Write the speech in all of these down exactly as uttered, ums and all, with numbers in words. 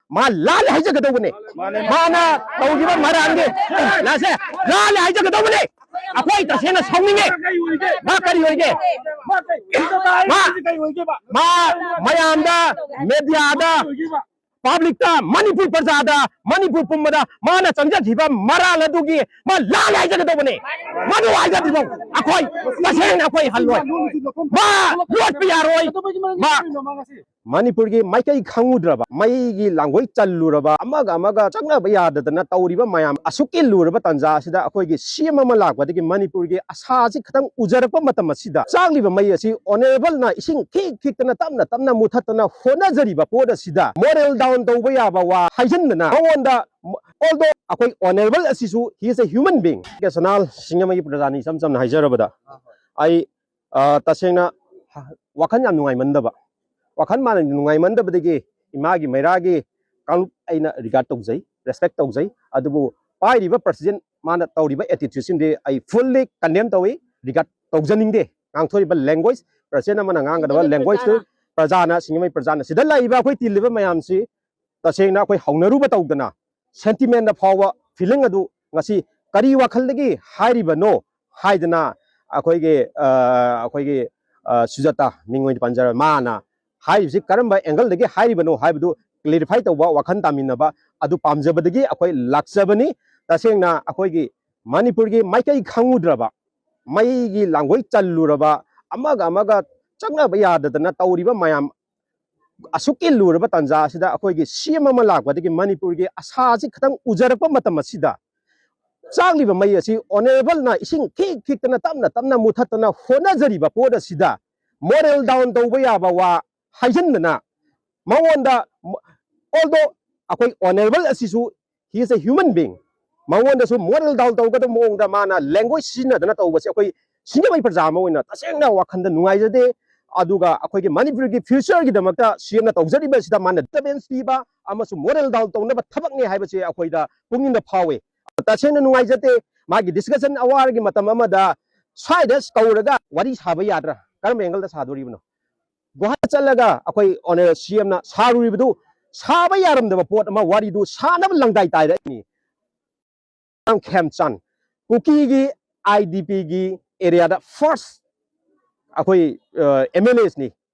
ꯃꯥ ꯂꯥꯜꯂꯦ ꯍꯥꯏꯖꯒꯗꯧꯕꯅꯦ꯫ ꯃꯥꯅ ꯇꯧꯈꯤꯕ ꯃꯔꯥꯟꯒꯤ ꯂꯥꯁꯦ ꯂꯥꯜꯂꯦ ꯍꯥꯏꯖꯒꯗꯧꯕꯅꯦ꯫ ꯑꯩꯈꯣꯏ ꯇꯁꯦꯡꯅ ꯁꯥꯎꯅꯤꯡꯉꯦ꯫ ꯃꯥ ꯀꯔꯤ ꯑꯣꯏꯒꯦ? ꯃꯥ, ꯃꯥ ꯃꯌꯥꯝꯗ, ꯃꯦꯗꯤꯌꯥꯗ, ꯄꯕ꯭ꯂꯤꯛꯇ, ꯃꯅꯤꯄꯨꯔ ꯄ꯭ꯔꯖꯥꯗ, ꯃꯅꯤꯄꯨꯔ ꯄꯨꯝꯕꯗ ꯃꯥꯅ ꯆꯪꯖꯈꯤꯕ ꯃꯔꯥꯜ ꯑꯗꯨꯒꯤ ꯃꯥ ꯂꯥꯜꯂꯦ ꯍꯥꯏꯖꯒꯗꯧꯕꯅꯦ꯫ ꯃꯗꯨ ꯍꯥꯏꯖꯗ꯭ꯔꯤꯐꯥꯎ ꯑꯩꯈꯣꯏ ꯇꯁꯦꯡꯅ ꯑꯩꯈꯣꯏ ꯍꯜꯂꯣꯏ꯫ ꯃꯥ ꯂꯣꯠꯄ ꯌꯥꯔꯣꯏ꯫ ꯃꯥ ꯃꯅꯤꯄꯨꯔꯒꯤ ꯃꯥꯏꯀꯩ ꯈꯪꯉꯨꯗ꯭ꯔꯕ, ꯃꯩꯒꯤ ꯂꯥꯡꯒꯣꯏ ꯆꯜꯂꯨꯔꯕ, ꯑꯃꯒ ꯑꯃꯒ ꯆꯪꯅꯕ ꯌꯥꯗꯗꯅ ꯇꯧꯔꯤꯕ ꯃꯌꯥꯝ, ꯑꯁꯨꯛꯀꯤ ꯂꯨꯔꯕ ꯇꯥꯟꯖꯥ ꯑꯁꯤꯗ ꯑꯩꯈꯣꯏꯒꯤ ꯁꯤ ꯑꯦꯝ ꯑꯃ ꯂꯥꯛꯄꯗꯒꯤ ꯃꯅꯤꯄꯨꯔꯒꯤ ꯑꯁꯥꯁꯤ ꯈꯤꯇꯪ ꯎꯖꯔꯛꯄ ꯃꯇꯝ ꯑꯁꯤꯗ, ꯆꯥꯛꯂꯤꯕ ꯃꯩ ꯑꯁꯤ ꯑꯣꯅꯔꯦꯕꯜꯅ ꯏꯁꯤꯡ ꯈꯤꯛ ꯈꯤꯛꯇꯅ ꯇꯞꯅ ꯇꯞꯅ ꯃꯨꯊꯠꯇꯅ ꯍꯣꯠꯅꯖꯔꯤꯕ ꯄꯣꯠ ꯑꯁꯤꯗ ꯃꯣꯔꯦꯜ ꯗꯥꯎꯟ ꯇꯧꯕ ꯌꯥꯕ ꯋꯥ ꯍꯥꯏꯖꯟꯗꯅ, ꯃꯉꯣꯟꯗ, ꯑꯣꯜꯗꯣ ꯑꯩꯈꯣꯏ ꯑꯣꯅꯔꯦꯕꯜ ꯑꯁꯤꯁꯨ, he is a human being꯫ ꯀꯦ ꯁꯅꯥꯜ, ꯁꯤꯡꯖꯃꯩꯒꯤ ꯄ꯭ꯔꯖꯥꯅꯤ, ꯏꯆꯝ ꯆꯝꯅ ꯍꯥꯏꯖꯔꯕꯗ, ꯑꯩ ꯑ, ꯇꯁꯦꯡꯅ ꯋꯥꯈꯜ ꯌꯥꯝ ꯅꯨꯡꯉꯥꯏꯃꯟꯗꯕ, ꯋꯥꯈꯜ ꯃꯥꯅ ꯅꯨꯡꯉꯥꯏꯃꯟꯗꯕꯗꯒꯤ ꯏꯃꯥꯒꯤ ꯃꯩꯔꯥꯒꯤ ꯀꯥꯡꯂꯨꯞ ꯑꯩꯅ ꯔꯤꯒꯥꯔꯗ ꯇꯧꯖꯩ, ꯔꯦꯁꯄꯦꯛ ꯇꯧꯖꯩ꯫ ꯑꯗꯨꯕꯨ ꯄꯥꯏꯔꯤꯕ ꯄ꯭ꯔꯁꯤꯗꯦꯟ ꯃꯥꯅ ꯇꯧꯔꯤꯕ ꯑꯦꯇꯤꯇ꯭ꯌꯨꯠꯁꯤꯡꯗꯤ ꯑꯩ ꯐꯨꯜꯂꯤ ꯀꯟꯗꯦꯝ ꯇꯧꯏ, ꯔꯤꯒꯥꯔꯗ ꯇꯧꯖꯅꯤꯡꯗꯦ꯫ ꯉꯥꯡꯊꯣꯔꯤꯕ ꯂꯦꯡꯒ꯭ꯋꯦꯖ, ꯄ꯭ꯔꯁꯤꯗꯦꯟ ꯑꯃꯅ ꯉꯥꯡꯒꯗꯕ ꯂꯦꯡꯒ꯭ꯋꯦꯖꯇꯨ ꯄ꯭ꯔꯖꯥꯅ, ꯁꯤꯡꯖꯃꯩ ꯄ꯭ꯔꯖꯥꯅ, ꯁꯤꯗ ꯂꯩꯔꯤꯕ ꯑꯩꯈꯣꯏ ꯇꯤꯜꯂꯤꯕ ꯃꯌꯥꯝꯁꯤ ꯇꯁꯦꯡꯅ ꯑꯩꯈꯣꯏ ꯍꯧꯅꯔꯨꯕ ꯇꯧꯗꯅ, ꯁꯦꯟꯇꯤꯃꯦꯟꯗ ꯐꯥꯎꯕ ꯐꯤꯂꯤꯡ ꯑꯗꯨ ꯉꯁꯤ ꯀꯔꯤ ꯋꯥꯈꯜꯗꯒꯤ ꯍꯥꯏꯔꯤꯕꯅꯣ ꯍꯥꯏꯗꯅ ꯑꯩꯈꯣꯏꯒꯤ, ꯑ, ꯑꯩꯈꯣꯏꯒꯤ, ꯑ, ꯁꯨꯖꯥꯇꯥ ꯃꯤꯡ ꯑꯣꯏꯅ ꯄꯟꯖꯔ, ꯃꯥꯅ ꯍꯥꯏꯔꯤꯕꯁꯤ ꯀꯔꯝꯕ ꯑꯦꯡꯒꯜꯗꯒꯤ ꯍꯥꯏꯔꯤꯕꯅꯣ ꯍꯥꯏꯕꯗꯨ ꯀ꯭ꯂꯦꯔꯤꯐꯥꯏ ꯇꯧꯕ, ꯋꯥꯈꯜ ꯇꯥꯃꯤꯟꯅꯕ ꯑꯗꯨ ꯄꯥꯝꯖꯕꯗꯒꯤ ꯑꯩꯈꯣꯏ ꯂꯥꯛꯆꯕꯅꯤ꯫ ꯇꯁꯦꯡꯅ ꯑꯩꯈꯣꯏꯒꯤ ꯃꯅꯤꯄꯨꯔꯒꯤ ꯃꯥꯏꯀꯩ ꯈꯪꯉꯨꯗ꯭ꯔꯕ, ꯃꯩꯒꯤ ꯂꯥꯡꯒꯣꯏ ꯆꯜꯂꯨꯔꯕ, ꯑꯃꯒ ꯑꯃꯒ ꯆꯪꯅꯕ ꯌꯥꯗꯗꯅ ꯇꯧꯔꯤꯕ ꯃꯌꯥꯝ, ꯑꯁꯨꯛꯀꯤ ꯂꯨꯔꯕ ꯇꯥꯟꯖꯥ ꯑꯁꯤꯗ ꯑꯩꯈꯣꯏꯒꯤ ꯁꯤ ꯑꯦꯝ ꯑꯃ ꯂꯥꯛꯄꯗꯒꯤ ꯃꯅꯤꯄꯨꯔꯒꯤ ꯑꯁꯥꯁꯤ ꯈꯤꯇꯪ ꯎꯖꯔꯛꯄ ꯃꯇꯝ ꯑꯁꯤꯗ, ꯆꯥꯛꯂꯤꯕ ꯃꯩ ꯑꯁꯤ ꯑꯣꯅꯔꯦꯕꯜꯅ ꯏꯁꯤꯡ ꯈꯤꯛ ꯈꯤꯛꯇꯅ ꯇꯞꯅ ꯇꯞꯅ ꯃꯨꯊꯠꯇꯅ ꯍꯣꯠꯅꯖꯔꯤꯕ ꯄꯣꯠ ꯑꯁꯤꯗ ꯃꯣꯔꯦꯜ ꯗꯥꯎꯟ ꯇꯧꯕ ꯌꯥꯕ ꯋꯥ ꯍꯥꯏꯖꯟꯗꯅ, ꯃꯉꯣꯟꯗ, ꯑꯣꯜꯗꯣ ꯑꯩꯈꯣꯏ ꯑꯣꯅꯔꯦꯕꯜ ꯑꯁꯤꯁꯨ, he is a human being, ꯃꯉꯣꯟꯗꯁꯨ ꯃꯣꯔꯦꯜ ꯗꯥꯎꯟ ꯇꯧꯒꯗꯕ ꯃꯑꯣꯡꯗ ꯃꯥꯅ ꯂꯦꯡꯒ꯭ꯋꯦꯖ ꯁꯤꯖꯤꯟꯅꯗꯅ ꯇꯧꯕꯁꯦ ꯑꯩꯈꯣꯏ ꯁꯤꯡꯖꯃꯩ ꯄ꯭ꯔꯖꯥ ꯑꯃ ꯑꯣꯏꯅ ꯇꯁꯦꯡꯅ ꯋꯥꯈꯟꯗ ꯅꯨꯡꯉꯥꯏꯖꯗꯦ꯫ ꯑꯗꯨꯒ ꯑꯩꯈꯣꯏꯒꯤ ꯃꯅꯤꯄꯨꯔꯒꯤ ꯐ꯭ꯌꯨꯆꯔꯒꯤꯗꯃꯛꯇ ꯁꯤ ꯑꯦꯝꯅ ꯇꯧꯖꯔꯤꯕꯁꯤꯗ ꯃꯥꯅ ꯗꯤꯁꯇꯔꯕꯦꯟꯁ ꯄꯤꯕ ꯑꯃꯁꯨꯡ ꯃꯣꯔꯦꯜ ꯗꯥꯎꯟ ꯇꯧꯅꯕ ꯊꯕꯛꯅꯤ ꯍꯥꯏꯕꯁꯦ ꯑꯩꯈꯣꯏꯗ ꯄꯨꯛꯅꯤꯡꯗ ꯐꯥꯎꯏ꯫ ꯇꯁꯦꯡꯅ ꯅꯨꯡꯉꯥꯏꯖꯗꯦ꯫ ꯃꯥꯒꯤ ꯗꯤꯁꯀꯁꯟ ꯑꯋꯥꯔꯒꯤ ꯃꯇꯝ ꯑꯃꯗ ꯁ꯭ꯋꯥꯏꯗ ꯀꯧꯔꯒ ꯋꯥꯔꯤ ꯁꯥꯕ ꯌꯥꯗ꯭ꯔꯥ? ꯀꯔꯝꯕ ꯑꯦꯡꯒꯜꯗ ꯁꯥꯗꯣꯔꯤꯕꯅꯣ? ꯒꯨꯋꯥꯍꯥꯇꯤ ꯆꯠꯂꯒ ꯑꯩꯈꯣꯏ ꯑꯣꯅꯔꯦꯕꯜ ꯁꯤ ꯑꯦꯝꯅ ꯁꯥꯔꯨꯔꯤꯕꯗꯨ ꯁꯥꯕ ꯌꯥꯔꯝꯗꯕ ꯄꯣꯠ ꯑꯃ ꯋꯥꯔꯤꯗꯨ ꯁꯥꯅꯕ ꯂꯪꯗꯥꯏ ꯇꯥꯏꯔꯛꯏꯅꯤ꯫ ꯈꯦꯝꯆꯥꯟ, ꯀꯨꯀꯤꯒꯤ ꯑꯥꯏ ꯗꯤ ꯄꯤꯒꯤ ꯑꯦꯔꯤꯌꯥꯗ ꯐꯥꯔꯁ ꯑꯩꯈꯣꯏ ꯑꯦꯝ ꯑꯦꯜ ꯑꯦꯁꯅꯤ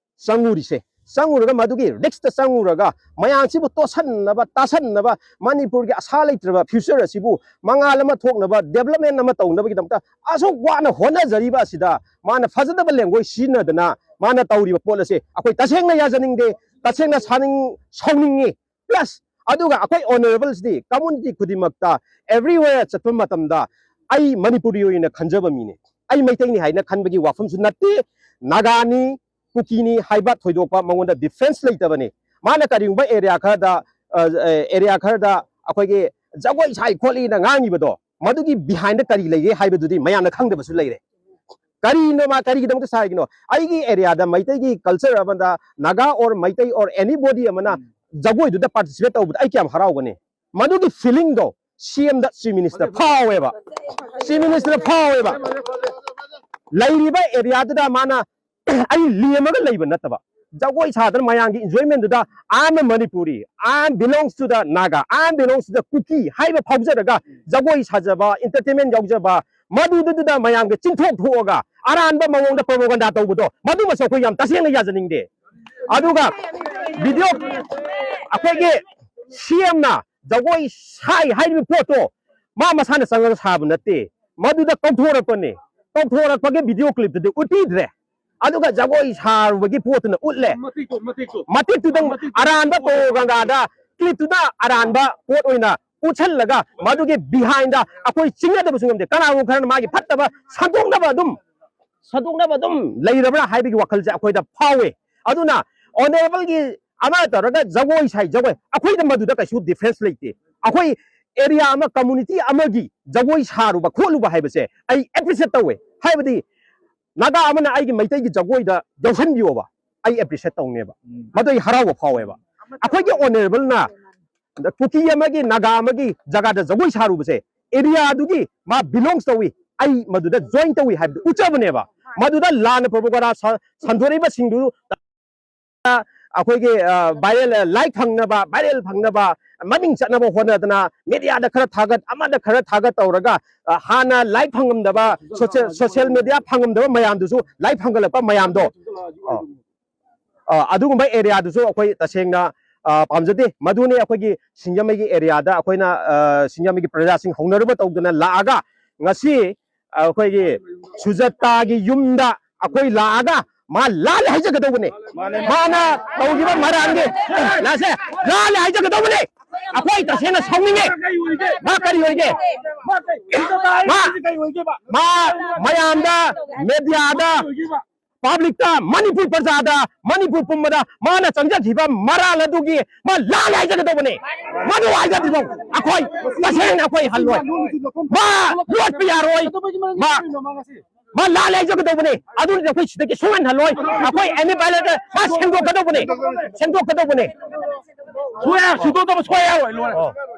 ꯆꯪꯉꯨꯔꯤꯁꯦ꯫ ꯆꯪꯉꯨꯔꯒ ꯃꯗꯨꯒꯤ ꯔꯤꯛꯁꯇ ꯆꯪꯉꯨꯔꯒ ꯃꯌꯥꯝꯁꯤꯕꯨ ꯇꯣꯠꯁꯟꯅꯕ, ꯇꯥꯁꯟꯅꯕ, ꯃꯅꯤꯄꯨꯔꯒꯤ ꯑꯁꯥ ꯂꯩꯇ꯭ꯔꯕ ꯐ꯭ꯌꯨꯆꯔ ꯑꯁꯤꯕꯨ ꯃꯉꯥꯜ ꯑꯃ ꯊꯣꯛꯅꯕ, ꯗꯦꯕꯂꯞꯃꯦꯟ ꯑꯃ ꯇꯧꯅꯕꯒꯤꯗꯃꯛꯇ ꯑꯁꯨꯛ ꯋꯥꯅ ꯍꯣꯠꯅꯖꯔꯤꯕ ꯑꯁꯤꯗ ꯃꯥꯅ ꯐꯖꯗꯕ ꯂꯦꯡꯒꯣꯏ ꯁꯤꯖꯤꯟꯅꯗꯅ ꯃꯥꯅ ꯇꯧꯔꯤꯕ ꯄꯣꯠ ꯑꯁꯦ ꯑꯩꯈꯣꯏ ꯇꯁꯦꯡꯅ ꯌꯥꯖꯅꯤꯡꯗꯦ, ꯇꯁꯦꯡꯅ ꯁꯥꯅꯤꯡ-, ꯁꯥꯎꯅꯤꯡꯉꯤ꯫ ꯄ꯭ꯂꯁ ꯑꯗꯨꯒ ꯑꯩꯈꯣꯏ ꯑꯣꯅꯔꯦꯕꯜꯁꯤꯗꯤ ꯀꯝꯃꯨꯅꯤꯇꯤ ꯈꯨꯗꯤꯡꯃꯛꯇ ꯑꯦꯕ꯭ꯔꯤꯋꯦꯌꯔ ꯆꯠꯄ ꯃꯇꯝꯗ ꯑꯩ ꯃꯅꯤꯄꯨꯔꯤ ꯑꯣꯏꯅ ꯈꯟꯖꯕ ꯃꯤꯅꯦ, ꯑꯩ ꯃꯩꯇꯩꯅꯤ ꯍꯥꯏꯅ ꯈꯟꯕꯒꯤ ꯋꯥꯐꯝꯁꯨ ꯅꯠꯇꯦ꯫ ꯅꯥꯒꯥꯅꯤ, ꯀꯨꯀꯤꯅꯤ ꯍꯥꯏꯕ ꯊꯣꯏꯗꯣꯛꯄ ꯃꯉꯣꯟꯗ ꯗꯤꯐ꯭ꯔꯦꯟꯁ ꯂꯩꯇꯕꯅꯤ꯫ ꯃꯥꯅ ꯀꯔꯤꯒꯨꯝꯕ ꯑꯦꯔꯤꯌꯥ ꯈꯔꯗ, ꯑ, ꯑ, ꯑꯦꯔꯤꯌꯥ ꯈꯔꯗ ꯑꯩꯈꯣꯏꯒꯤ ꯖꯒꯣꯏ ꯁꯥꯏ ꯈꯣꯠꯂꯤꯅ ꯉꯥꯡꯉꯤꯕꯗꯣ, ꯃꯗꯨꯒꯤ ꯕꯤꯍꯥꯏꯟꯗ ꯀꯔꯤ ꯂꯩꯒꯦ ꯍꯥꯏꯕꯗꯨꯗꯤ ꯃꯌꯥꯝꯅ ꯈꯪꯗꯕꯁꯨ ꯂꯩꯔꯦ꯫ ꯀꯔꯤꯅꯣ ꯃꯥ ꯀꯔꯤꯒꯤꯗꯃꯛꯇ ꯁꯥꯔꯤꯅꯣ? ꯑꯩꯒꯤ ꯑꯦꯔꯤꯌꯥꯗ ꯃꯩꯇꯩꯒꯤ ꯀꯜꯆꯔ ꯑꯃꯗ Naga or Meitei or anybody ꯑꯃꯅ ꯖꯒꯣꯏꯗꯨꯗ ꯄꯥꯔꯇꯤꯁꯤꯄꯦꯠ ꯇꯧꯕꯗ ꯑꯩ ꯀꯌꯥꯝ ꯍꯔꯥꯎꯒꯅꯤ? ꯃꯗꯨꯒꯤ ꯐꯤꯂꯤꯡꯗꯣ ꯁꯤ ꯑꯦꯝꯗ ꯆꯤꯐ ꯃꯤꯅꯤꯁꯇꯔ ꯐꯥꯎꯋꯦꯕ꯫ ꯆꯤꯐ ꯃꯤꯅꯤꯁꯇꯔ ꯐꯥꯎꯋꯦꯕ꯫ ꯂꯩꯔꯤꯕ ꯑꯦꯔꯤꯌꯥꯗꯨꯗ ꯃꯥꯅ ꯑꯩ ꯂꯦꯝꯃꯒ ꯂꯩꯕ ꯅꯠꯇꯕ, ꯖꯒꯣꯏ ꯁꯥꯗꯅ ꯃꯌꯥꯝꯒꯤ ꯏꯟꯖꯣꯏꯃꯦꯟꯗꯨꯗ "I am a Manipuri, I am belongs to the Naga, I am belongs to the Kuki" ꯍꯥꯏꯕ ꯐꯥꯎꯖꯔꯒ ꯖꯒꯣꯏ ꯁꯥꯖꯕ, ꯏꯟꯇꯔꯇꯦꯟꯃꯦꯟ ꯌꯥꯎꯖꯕ, ꯃꯗꯨꯗꯨꯗ ꯃꯌꯥꯝꯒ ꯆꯤꯟꯊꯣꯛ ꯊꯣꯛꯑꯒ ꯑꯔꯥꯟꯕ ꯃꯑꯣꯡꯗ ꯄ꯭ꯔꯣꯄꯥꯒꯟꯗꯥ ꯇꯧꯕꯗꯣ, ꯃꯗꯨꯃꯁꯨ ꯑꯩꯈꯣꯏ ꯌꯥꯝ ꯇꯁꯦꯡꯅ ꯌꯥꯖꯅꯤꯡꯗꯦ꯫ ꯑꯗꯨꯒ ꯚꯤꯗꯤꯑꯣ ꯑꯩꯈꯣꯏꯒꯤ ꯁꯤ ꯑꯦꯝꯅ ꯖꯒꯣꯏ ꯁꯥꯏ ꯍꯥꯏꯔꯤꯕ ꯄꯣꯠꯇꯣ ꯃꯥ ꯃꯁꯥꯅ ꯆꯪꯉꯒ ꯁꯥꯕ ꯅꯠꯇꯦ, ꯃꯗꯨꯗ ꯀꯧꯊꯣꯔꯛꯄꯅꯦ꯫ ꯀꯧꯊꯣꯔꯛꯄꯒꯤ ꯚꯤꯗꯤꯑꯣ ꯀ꯭ꯂꯤꯞꯇꯨꯗꯤ ꯎꯠꯄꯤꯗ꯭ꯔꯦ, ꯑꯗꯨꯒ ꯖꯒꯣꯏ ꯁꯥꯔꯨꯕꯒꯤ ꯄꯣꯠꯇꯨꯅ ꯎꯠꯂꯦ꯫ ꯃꯇꯤꯛꯇꯣ, ꯃꯇꯤꯛꯇꯣ꯫ ꯃꯇꯤꯛꯇꯨꯗꯪ ꯃꯇꯤꯛꯇꯣ ꯑꯔꯥꯟꯕ ꯎꯠꯄꯤꯗ꯭ꯔꯦ꯫ ꯄ꯭ꯔꯣꯄꯥꯒꯟꯗꯥꯗ ꯀ꯭ꯂꯤꯞꯇꯨꯅ ꯑꯔꯥꯟꯕ ꯄꯣꯠ ꯑꯣꯏꯅ ꯎꯠꯁꯜꯂꯒ ꯃꯗꯨꯒꯤ ꯕꯤꯍꯥꯏꯟꯗ ꯑꯩꯈꯣꯏ ꯆꯤꯡꯅꯗꯕꯁꯨ ꯉꯝꯗꯦ꯫ ꯀꯅꯥꯒꯨꯝꯕ ꯈꯔꯅ ꯃꯥꯒꯤ ꯐꯠꯇꯕ ꯁꯟꯗꯣꯛꯅꯕ ꯑꯗꯨꯝ, ꯁꯟꯗꯣꯛꯅꯕ ꯑꯗꯨꯝ ꯂꯩꯔꯕ꯭ꯔꯥ ꯍꯥꯏꯕꯒꯤ ꯋꯥꯈꯜꯁꯦ ꯑꯩꯈꯣꯏꯗ ꯐꯥꯎꯋꯦ꯫ ꯑꯗꯨꯅ ꯑꯣꯅꯔꯦꯕꯜꯒꯤ ꯑꯃ ꯇꯧꯔꯒ ꯖꯒꯣꯏ ꯁꯥꯏ, ꯖꯒꯣꯏ, ꯑꯩꯈꯣꯏꯗ ꯃꯗꯨꯗ ꯀꯩꯁꯨ ꯗꯤꯐ꯭ꯔꯦꯟꯁ ꯂꯩꯇꯦ꯫ ꯑꯩꯈꯣꯏ ꯑꯦꯔꯤꯌꯥ ꯑꯃ, ꯀꯝꯃꯨꯅꯤꯇꯤ ꯑꯃꯒꯤ ꯖꯒꯣꯏ ꯁꯥꯔꯨꯕ ꯈꯣꯠꯂꯨꯕ ꯍꯥꯏꯕꯁꯦ ꯑꯩ ꯑꯦꯄ꯭ꯔꯤꯁꯤꯌꯦꯠ ꯇꯧꯋꯦ꯫ ꯍꯥꯏꯕꯗꯤ ꯅꯥꯒꯥ ꯑꯃꯅ ꯑꯩꯒꯤ ꯃꯩꯇꯩꯒꯤ ꯖꯒꯣꯏꯗ ꯌꯥꯎꯁꯟꯕꯤꯌꯣꯕ, ꯑꯩ ꯑꯦꯄ꯭ꯔꯤꯁꯤꯌꯦꯠ ꯇꯧꯅꯦꯕ꯫ ꯎꯝ꯫ ꯃꯗꯨ ꯑꯩ ꯍꯔꯥꯎꯕ ꯐꯥꯎꯋꯦꯕ꯫ ꯑꯩꯈꯣꯏꯒꯤ ꯑꯣꯅꯔꯦꯕꯜꯅ ꯀꯨꯀꯤ ꯑꯃꯒꯤ, ꯅꯥꯒꯥ ꯑꯃꯒꯤ ꯖꯒꯥꯗ ꯖꯒꯣꯏ ꯁꯥꯔꯨꯕꯁꯦ, ꯑꯦꯔꯤꯌꯥꯗꯨꯒꯤ ꯃꯥ ꯕꯤꯂꯣꯡꯁ ꯇꯧꯏ, ꯑꯩ ꯃꯗꯨꯗ ꯖꯣꯏꯟ ꯇꯧꯏ ꯍꯥꯏꯕꯗꯨ ꯎꯠꯆꯕꯅꯦꯕ꯫ ꯃꯗꯨꯗ ꯂꯥꯟꯅ ꯄ꯭ꯔꯣꯄꯥꯒꯟꯗꯥ ꯁ-, ꯁꯟꯗꯣꯔꯛꯏꯕꯁꯤꯡꯗꯨ ꯑꯩꯈꯣꯏꯒꯤ ꯚꯥꯏꯔꯦꯜ ꯂꯥꯏꯛ ꯐꯪꯅꯕ, ꯚꯥꯏꯔꯦꯜ ꯐꯪꯅꯕ, ꯃꯃꯤꯡ ꯆꯠꯅꯕ ꯍꯣꯠꯅꯗꯅ ꯃꯦꯗꯤꯌꯥꯗ ꯈꯔ ꯊꯥꯒꯠ, ꯑꯃꯗ ꯈꯔ ꯊꯥꯒꯠ ꯇꯧꯔꯒ, ꯑ, ꯍꯥꯟꯅ ꯂꯥꯏꯛ ꯐꯪꯉꯝꯗꯕ, ꯁꯣꯁꯦꯜ ꯁꯣꯁꯦꯜ ꯃꯦꯗꯤꯌꯥ ꯐꯪꯉꯝꯗꯕ ꯃꯌꯥꯝꯗꯨꯁꯨ ꯂꯥꯏꯛ ꯐꯪꯒꯠꯂꯛꯄ ꯃꯌꯥꯝꯗꯣ, ꯑ, ꯑ, ꯑꯗꯨꯒꯨꯝꯕ ꯑꯦꯔꯤꯌꯥꯗꯨꯁꯨ ꯑꯩꯈꯣꯏ ꯇꯁꯦꯡꯅ, ꯑ, ꯄꯥꯝꯖꯗꯦ꯫ ꯃꯗꯨꯅꯤ ꯑꯩꯈꯣꯏꯒꯤ ꯁꯤꯡꯖꯃꯩꯒꯤ ꯑꯦꯔꯤꯌꯥꯗ ꯑꯩꯈꯣꯏꯅ, ꯑ, ꯁꯤꯡꯖꯃꯩꯒꯤ ꯄ꯭ꯔꯖꯥꯁꯤꯡ ꯍꯧꯅꯔꯨꯕ ꯇꯧꯗꯅ ꯂꯥꯛꯑꯒ ꯉꯁꯤ ꯑꯩꯈꯣꯏꯒꯤ ꯁꯨꯖꯇꯥꯒꯤ ꯌꯨꯝꯗ ꯑꯩꯈꯣꯏ ꯂꯥꯛꯑꯒ ꯃꯥ ꯂꯥꯜꯂꯦ ꯍꯥꯏꯖꯒꯗꯧꯕꯅꯦ꯫ ꯃꯥꯅꯦ꯫ ꯃꯥꯅ ꯇꯧꯈꯤꯕ ꯃꯔꯥꯟꯒꯤ ꯂꯥꯁꯦ ꯂꯥꯜꯂꯦ ꯍꯥꯏꯖꯒꯗꯧꯕꯅꯦ꯫ ꯑꯩꯈꯣꯏ ꯇꯁꯦꯡꯅ ꯁꯥꯎꯅꯤꯡꯉꯦ꯫ ꯃꯥ ꯀꯔꯤ ꯑꯣꯏꯒꯦ? ꯃꯥ, ꯃꯥ ꯃꯌꯥꯝꯗ, ꯃꯦꯗꯤꯌꯥꯗ, ꯄꯕ꯭ꯂꯤꯛꯇ, ꯃꯅꯤꯄꯨꯔ ꯄ꯭ꯔꯖꯥꯗ, ꯃꯅꯤꯄꯨꯔ ꯄꯨꯝꯕꯗ ꯃꯥꯅ ꯆꯪꯖꯈꯤꯕ ꯃꯔꯥꯜ ꯑꯗꯨꯒꯤ ꯃꯥ ꯂꯥꯜꯂꯦ ꯍꯥꯏꯖꯒꯗꯧꯕꯅꯦ꯫ ꯃꯗꯨ ꯍꯥꯏꯖꯗ꯭ꯔꯤꯐꯥꯎ ꯑꯩꯈꯣꯏ ꯇꯁꯦꯡꯅ ꯑꯩꯈꯣꯏ ꯍꯜꯂꯣꯏ꯫ ꯃꯥ ꯂꯣꯠꯄ ꯌꯥꯔꯣꯏ꯫ ꯃꯥ, ꯃꯥ ꯂꯥꯜꯂꯦ ꯍꯥꯏꯖꯒꯗꯧꯕꯅꯦ꯫ ꯑꯗꯨꯅ ꯑꯩꯈꯣꯏ ꯁꯤꯗꯒꯤ ꯁꯨꯡꯍꯟ ꯍꯜꯂꯣꯏ꯫ ꯑꯩꯈꯣꯏ ꯑꯦꯅꯤ ꯄꯥꯏꯂꯦꯠꯇ ꯃꯥ ꯁꯦꯡꯗꯣꯛꯀꯗꯧꯕꯅꯦ꯫ ꯁꯦꯡꯗꯣꯛꯀꯗꯧꯕꯅꯦ꯫ ꯁꯨꯡꯌꯥ-, ꯁꯨꯡꯗꯣꯛꯇꯕ ꯁꯨꯡꯌꯥ ꯌꯥꯔꯣꯏ꯫ ꯂꯣꯏꯔꯦ꯫ ꯑꯣ꯫